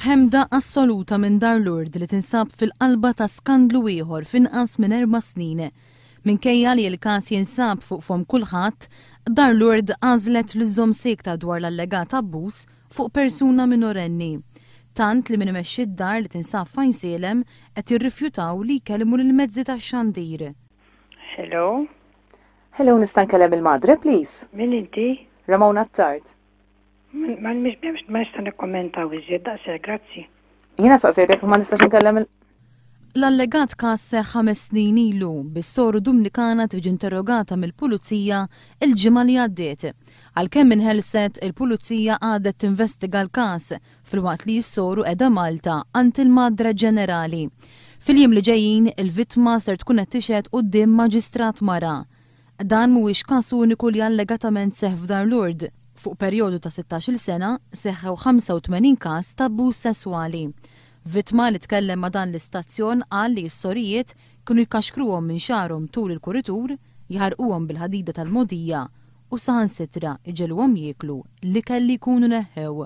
Ħemda assoluta minn Dar Lourdes li tinsab fil-qalba ta' skandlu ieħor f'inqas minn erba' snin. Minkejja li l-każ jinsab fuq fomm kulħadd, Dar Lourdes għażlet li żżomm siekta dwar l-allegat abbuż fuq persuna minorenni. Tant li min imexxi d-dar li tinsab f'Għajnsielem qed jirrifjutaw li jkellmu lill-mezzi tax-xandir. Hello? Hello, nista' nkellem il-madre, please? Min inti? Ramona Attard. Ma nista' nikkommentaw iżjed daqshekk, grazzi. Jiena saqsejtek ma nistax nkellem il- L-allegat każ seħħ 5 snin ilu, bis-soru Dumnikana tiġi interrogata mill-pulizija il-ġimgħa li għaddiet. Għalkemm inħelset, il-pulizija għadet tinvestiga l-każ filwaqt li s-soru qiegħda Malta għand il-Madre Ġenerali. Fil-jiem li ġejjin, il-vittma ser tkun qed tixhed quddiem maġistrat mara. Dan mhuwiex każ uniku li allegatament seħħ f'Dar Lourdes. Fuq perjodu ta' 16-il sena seħħew 85 każ ta' abbuż sesswali. Vittma li tkellem ma' dan l-istazzjon qal li s-sorijiet kienu jkaxkruhom minn xagħarhom tul il-kuritur, jaħarquhom bil-ħadida tal-mogħdija u saħansitra iġegħluhom jieklu l-ikel li jkunu neħħew.